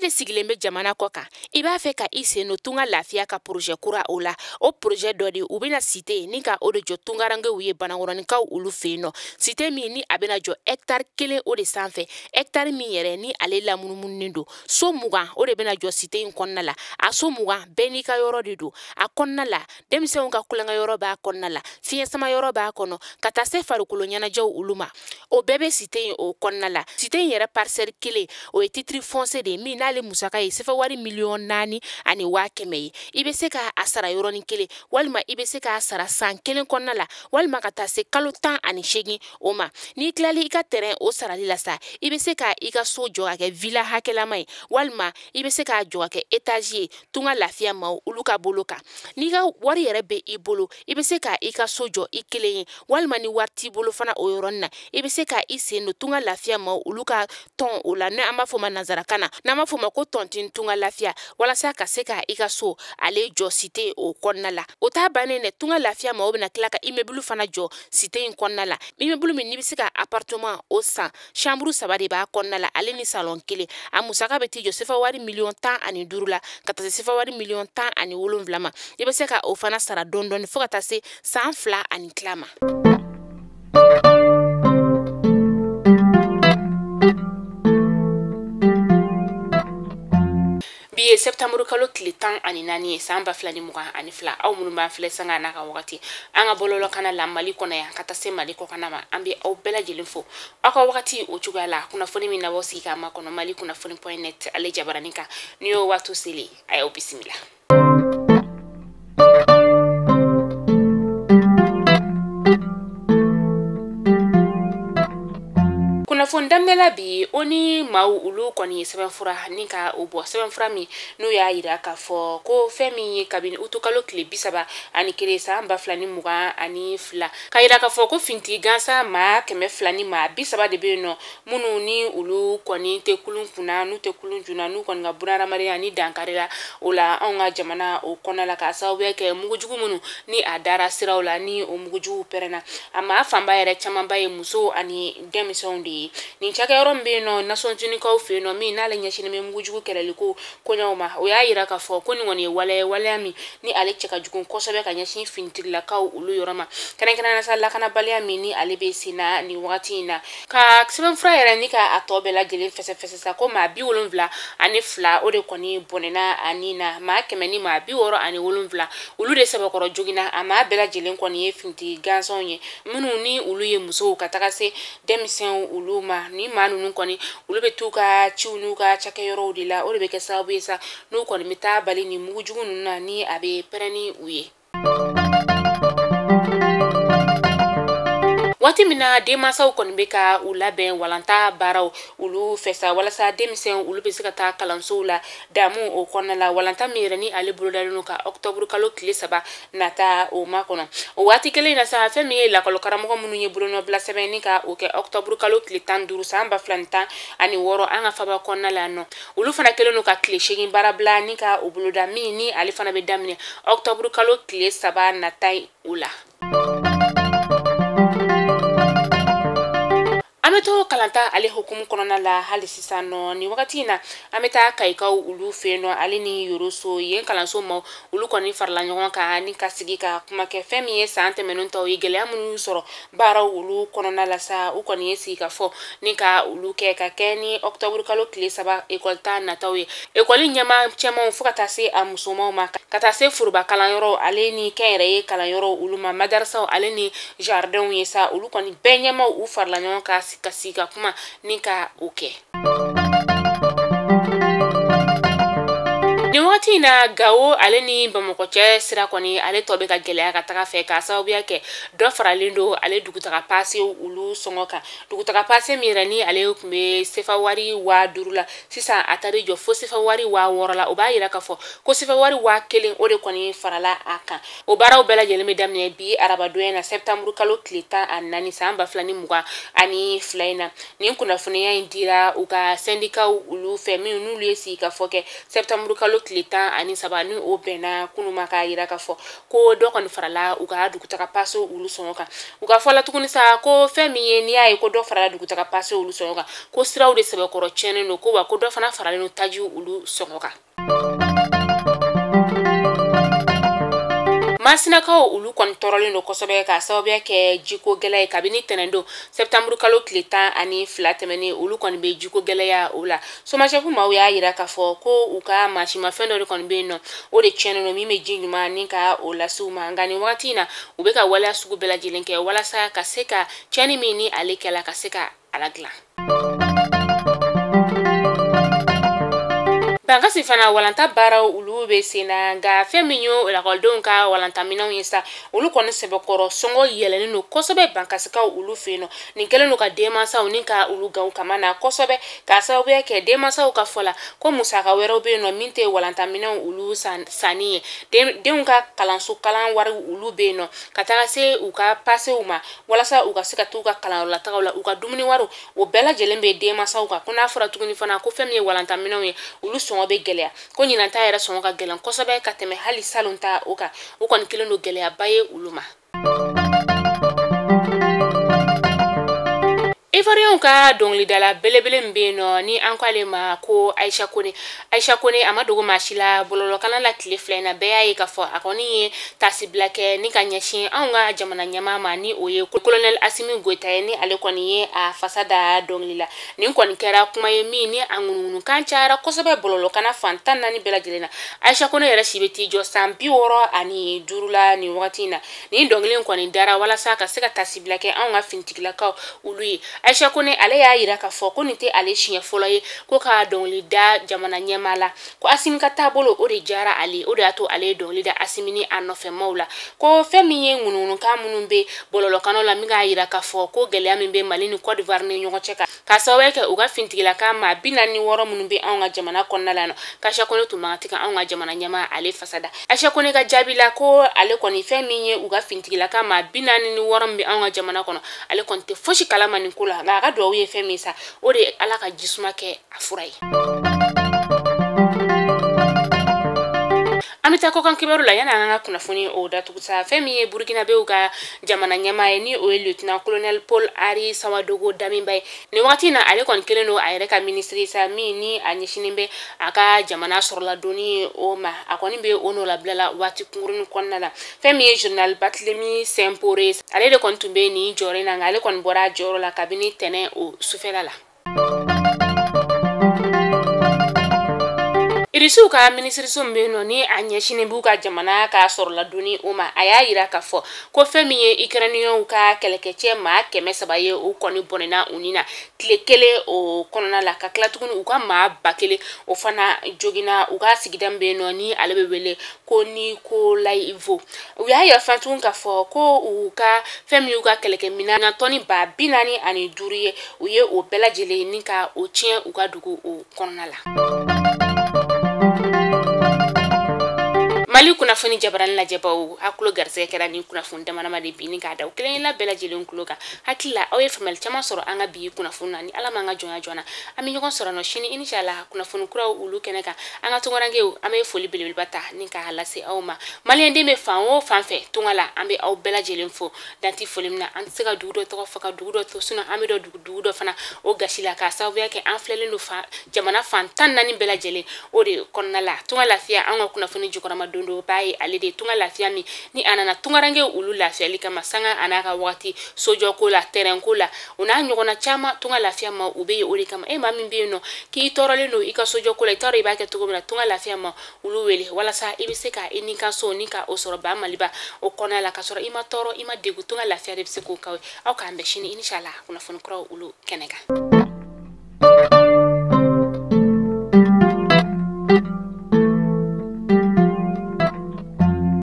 de sigilen bɛ jamana kɔ kan, i b'a fɛ ka i sen don Tunga Lafiya ka projet kura o la. O projet dɔ de u bɛna cité ni ka o de jɔ tungarankew ye Banankɔrɔninkaw olu fɛ yen nɔ. Cité min ni a bɛna jɔ hectare 1 o de sanfɛ, hectare min yɛrɛ ni ale lamunumununen don. So 20 o de bɛna jɔ cité in kɔnɔna la. A so 20 bɛɛ n'i ka yɔrɔ de don. A kɔnɔna la, denmisɛnw ka kulonkɛ yɔrɔ b'a kɔnɔna la, fiɲɛ sama yɔrɔ b'a kɔnɔ, ka taa se farikolo ɲɛnajɛw olu ma. O bɛɛ bɛ cité in o kɔnɔna la. Cité in yɛrɛ parcelle 1 o ye titre foncier de ye min n'ale musaka ye sefa wari 4,1 million ye. I bɛ se k'a sara yɔrɔnin kelen, walima i bɛ se k'a sara san 1 kɔnɔna la, walima ka taa se kalo 18 o ma. N'i tilali i ka terrain o sarali la sa, i bɛ se ka i ka so jɔ ka kɛ villa hakɛlama ye, walima i bɛ se k'a jɔ ka kɛ étage ye Tunga Lafiya maaw olu ka bolo kan. N'i ka wari yɛrɛ bɛ i bolo, i bɛ se ka i ka so jɔ i kelen ye, walima ni wari t'i bolo fana o yɔrɔnin na, i bɛ se ka i sen don Tunga Lafiya maaw olu ka tɔn o la, n'an b'a fɔ o ma nanzarakan na, n'an b'a fɔ o ma ko tontine Tunga Lafiya, walasa ka se ka i ka so ale jɔ cité o kɔnɔna la. O t'a bannen dɛ, Tunga Lafiya maaw bɛna tila ka immeuble fana jɔ cité in kɔnɔna la. Immeuble min n'i bɛ se ka appartement o san, chambre 3 de b'a kɔnɔna la, ale ni salon 1. A musaka bɛ t'i jɔ sefa wari 15 million la, ka taa se sefa wari 17 million ma. I bɛ se ka o fana sara dɔɔni dɔɔni fo ka taa se san 2 ani tila ma. Bi ye septembre kalo tile 14 ye san 2022. Aw minnu b'an filɛ sanga n'a ka wagati an ka bɔlɔlɔ kana la Mali kɔnɔ yan ka taa se Mali kɔkanna ma, an bɛ aw bɛɛ lajɛlen fo aw ka wagati o cogoya la. Kunnafoni min nabɔ sigi k'a makɔnɔ Mali kunnafoni.net ale jabaranin kan, n'i y'o waati selen, a y'aw bisimila. Kunnafoni daminɛla bi, o ni maaw olu kɔni ye sɛbɛnfura ni ka o bɔ, sɛbɛnfura min n'u y'a yira k'a fɔ ko fɛn min ye kabini utukalo tile 31 san 2022, ka yira k'a fɔ ko finitigi gansan maa 230 de bɛ yen nɔ, minnu ni olu kɔni tɛ kulun kunna, n'u tɛ kulun junna, n'u kɔni ka bunahadamadenya ni dankari la o la anw ka jamana o kɔnɔna la, k'a sababuya kɛ mugujugu minnu ni a dara siraw la, ni o mugujuguw pɛrɛnna. A maa fanba yɛrɛ camanba ye musow ani denmisɛnw de ye. Nin cakɛyɔrɔ min bɛ yen nɔ Nations Unies kaw fɛ yen nɔ, min n'ale ɲɛsinnen bɛ mugujugu kɛlɛli ko koɲɛw ma, o y'a yira k'a fɔ ko nin kɔni ye waleya ye, waleya min ni ale cɛ ka jugu kosɛbɛ ka ɲɛsin finitigilakaw olu yɔrɔ ma, kɛrɛnkɛrɛnnenya sa lakanabaliya min ni ale bɛ sen na nin wagati in na. Ka sɛbɛnfura yɛrɛ ni ka a tɔ bɛɛ lajɛlen fɛsɛfɛsɛ sa, ko maa 72 o de kɔni bɔnɛna a ni na, maa 167 olu de sɛbɛkɔrɔ joginna. A maa bɛɛ lajɛlen kɔni ye finitigi gansanw ye, minnu ni olu ye musow ka taga se denmisɛnw olu ma. Ni maa ninnu kɔni olu bɛ t'u ka ciw n'u ka cakɛyɔrɔw de la, o de bɛ kɛ sababu ye sa n'u kɔni bɛ taa bali nin mugujugu ninnu na ni a bɛ pɛrɛn ni u ye. Waati min na denmansaw kɔni bɛ ka u labɛn walanta baaraw olu fɛ sa, walasa denmisɛnw olu bɛ se ka taa kalansow la damu o kɔnɔna la, walanta min yɛrɛ ni ale bolodalen don ka octobre kalo tile 3 nata o makɔnɔ, o waati kelen in na sa, fɛn min ye lakɔli karamɔgɔ minnu ye bolonɔbila sɛbɛn ni ka o kɛ octobre kalo tile 15 san 2016 an ka faba kɔnɔna la yan nɔ, olu fana kɛlen don ka tile 8 baarabila ni ka o boloda, min ni ale fana bɛ daminɛ octobre kalo tile 3 nata o la. An bɛ to kalanta ale hukumu kɔnɔna la hali sisan nɔ. Nin wagati in na, an bɛ taa Kayikaw olu fɛ yen nɔ, ale ni Yoroso yen kalanso ma. Olu kɔni farala ɲɔgɔn kan ni ka sigi ka kuma kɛ fɛn min ye san tɛmɛnen tɔw ye, gɛlɛya minnu y'u sɔrɔ baaraw olu kɔnɔna la sa. U kɔni ye sigi ka fɔ ni ka olu kɛ ka kɛ ni octobre kalo tile 3 ekɔli ta nataw ye. Ekɔli ɲɛmaa cɛmanw fo ka taa se a musomanw ma, ka taa se foroba kalanyɔrɔw ale ni kɛnyɛrɛye kalanyɔrɔw olu ma, madarasaw ale ni jardinw ye sa, olu kɔni bɛɛ ɲɛmaw u farala ɲɔgɔn kan ka sigi ka kuma ni ka o kɛ. Nin wagati in na, Gawo ale ni Bamakɔ cɛ sira kɔni ale tɔ bɛ ka gɛlɛya ka taga fɛ, k'a sababuya kɛ dɔ faralen don ale dugutaga paase olu sɔngɔ kan. Dugutaga paase min yɛrɛ ni ale tun bɛ sefa wari 5000 la, sisan a taara jɔ fo sefa wari 6000 la. O b'a yira k'a fɔ ko sefa wari 1000 o de kɔni farala a kan. O baaraw bɛɛ lajɛlen bɛ daminɛ bi arabadonya na, septembre kalo tile 14 san 2022 in na. Nin kunnafoniya in dira u ka sɛndikaw olu fɛ, min n'olu ye sigi ka fɔ kɛ septembre kalo tile 13 ni o bɛnna kunun ma k'a yira k'a fɔ ko dɔ kɔni farala u ka dugutaga passe olu sɔngɔ kan. U ka fɔ la tuguni sa ko fɛn min ye n'i y'a ye ko dɔ farala dugutaga passe olu sɔngɔ kan, ko siraw de sɛbɛkɔrɔ tiɲɛnen don, ko wa ko dɔ fana faralen don taji olu sɔngɔ kan. Masinakaw olu kɔni tɔɔrɔlen don kosɛbɛ k'a sababuya kɛ jiko gɛlɛya ye kabini tɛnɛndon sɛptanburu kalo tile 12 tɛmɛnen, olu kɔni bɛ jiko gɛlɛya o la. SOMAGEP maaw y'a yira k'a fɔ ko u ka mansinmafɛn dɔ de kɔni bɛ yen nɔ, o de tiɲɛnen don min bɛ ji ɲuman ni ka o lase u ma. Nka nin wagati in na, u bɛ ka waleya sugu bɛɛ lajɛlen kɛ walasa ka se ka tiɲɛni min ni ale kɛla ka se ka a ladilan. Bankasi fana walanta baaraw olu bɛ sen na, nka fɛn min ye lakɔlidenw ka walantaminɛnw ye sa, olu kɔni sɛbɛkɔrɔ sɔngɔ yɛlɛnnen don kosɛbɛ Bankasikaw olu fɛ yen nɔ. Nin kɛlen don ka denmansaw ni ka olu gan kama na kosɛbɛ k'a sababuya kɛ denmansaw ka fɔ la ko musaka wɛrɛw bɛ yen nɔ min tɛ walantaminɛnw olu sanni ye. Denw ka kalanso kalan wari olu bɛ yen nɔ ka taga se u ka pasew ma walasa u ka se ka t'u ka kalanyɔrɔlatagaw la, u ka dumuni wariw o bɛɛ lajɛlen bɛ denmansaw kan. Ko n'a fɔra tuguni fana ko fɛn min ye walantaminɛnw ye olu sɔngɔ bɛ gɛlɛya, ko ɲinan ta yɛrɛ sɔngɔ ka gɛlɛn kosɛbɛ ka tɛmɛ hali salon ta o kan. O kɔni kɛlen don gɛlɛyaba ye olu ma. Ivoirienw ka dɔnkilidala belebele min bɛ yen nɔ ni an k'ale ma ko Aïcha Kone. Aïcha Kone a ma dogo maa si la bɔlɔlɔkana la tile 2 in na, bɛɛ y'a ye k'a fɔ a kɔni ye tasibila kɛ ni ka ɲɛsin anw ka jamana ɲɛmaa ma ni o ye colonel Assimi Goïta ye, ni ale kɔni ye a fasa da dɔnkili la. Nin kɔni kɛra kuma ye min ni a ŋunuŋunukan cayara kosɛbɛ bɔlɔlɔkana fan 14 bɛɛ lajɛlen na. Aïcha Kone yɛrɛ si bɛ t'i jɔ san 65 la nin wagati in na. Nin dɔnkili in kɔni dara walasa ka se ka tasibila kɛ anw ka finitigilakaw olu ye. Aïcha Kone ale y'a yira k'a fɔ ko nin tɛ ale siɲɛ fɔlɔ ye ko ka dɔnkili da jamana ɲɛmaa la, ko Assimi ka taabolo o de diyara ale, o de y'a to ale ye dɔnkili da Assimi ni a nɔfɛmaw la. Ko fɛn min ye ŋunuŋunukan minnu bɛ bɔlɔlɔkanaw la min k'a yira k'a fɔ ko gɛlɛya min bɛ Mali ni Côte d'Ivoire ni ɲɔgɔn cɛ kan k'a sababuya kɛ u ka finitigilaka maa 46 minnu bɛ anw ka jamana kɔnɔna la nɔ, k'Aïcha Kone tun man kan tɛ ka anw ka jamana ɲɛmaa ale fasa da. Aïcha Kone ka jaabi la ko ale kɔni fɛn min ye u ka finitigilaka maa 46 min bɛ anw ka jamana kɔnɔ, ale kɔni tɛ fosi kalama nin ko la, nka a ka duwawu ye fɛn min sa o de ye Ala ka jisuma kɛ a fura ye. An bɛ taa kɔkan kibaru la yanni an ka kunnafoni o datugu sa. Fɛn min ye Burukinabew ka jamana ɲɛmaa ye ni o ye lieutenant colonel Paul Henri Sawadogo Damiba ye, nin wagati in na ale kɔni kɛlen don a yɛrɛ ka minisiri sa min ni a ɲɛsinnen bɛ a ka jamana sɔrɔladonni o ma. A kɔni bɛ o nɔlabila la waati kunkurunin kɔnɔna la. Fɛn min ye général Barthélemy Simpore, ale de kɔni tun bɛ nin jɔyɔrɔ in na, nka ale kɔni bɔra a jɔyɔrɔ la kabini tɛnɛn o sufɛla la. Irisiw ka minisiriso min bɛ yen nɔ ni a ɲɛsinnen b'u ka jamana ka sɔrɔladonni o ma, a y'a yira k'a fɔ ko fɛn min ye Ukrainiyɛnw ka kɛlɛkɛcɛ maa 300 ye, o kɔni bɔnɛna u ni na tile kelen o kɔnɔna la, ka tila tuguni u ka maa 1000 o fana joginna u ka sigida min bɛ yen nɔ ni ale bɛ wele ko Nikolaivo. U y'a yira fana tuguni k'a fɔ ko u ka fɛn min y'u ka kɛlɛkɛminɛn tɔni 45 ye, u ye o bɛɛ lajɛlen ni ka o tiɲɛ u ka dugu o kɔnɔna la. Mali kunnafoni jabarani lajɛbaw, a kulo garisɛgɛ kɛra ni kunnafoni damadama de bi ni k'a da o kelen kelenna bɛɛ lajɛlen kulo kan. Hakili la aw ye faamuyali caman sɔrɔ an ka bi kunnafoni na, ni Ala m'an ka jɔnya joona an bɛ ɲɔgɔn sɔrɔ nɔ sini inshallah kunnafoni kuraw olu kɛnɛ kan. An ka tunkarankew, an bɛ foli belebeleba ta ni k'a lase aw ma. Maliyɛnden bɛ fan o fan fɛ tunga la, an bɛ aw bɛɛ lajɛlen fo danti foli min na. An tɛ se ka dugu dɔ tɔgɔ fɔ ka dugu dɔ to, sinon an bɛ dɔ dugu dɔ fana o gasi la k'a sababuya kɛ an filɛlen don jamana fan 14 bɛɛ lajɛlen o de kɔnɔna la. Tunga lafiya an ka kunnafoni jukɔrɔma don do b'a ye ale de tunga lafiya min ni a nana tunkarankew olu lafiyali kama sanga a n'a ka wagati sojɔko la, tɛrɛnko la, o n'a ɲɔgɔnna caman. Tunga lafiya ma u bɛ yen o de kama. E maa min bɛ yen nɔ k'i tɔɔrɔlen don i ka sojɔko la, i t'a dɔn i b'a kɛ cogo min na, tunga lafiya ma olu wele walasa i bɛ se ka i ni ka so ni ka o sɔrɔ ba Maliba o kɔnɔna la ka sɔrɔ i ma tɔɔrɔ, i ma degun. Tunga lafiya de bɛ se k'o k'aw ye. Aw k'an bɛn sini inshallah kunnafoni kuraw olu kɛnɛ kan.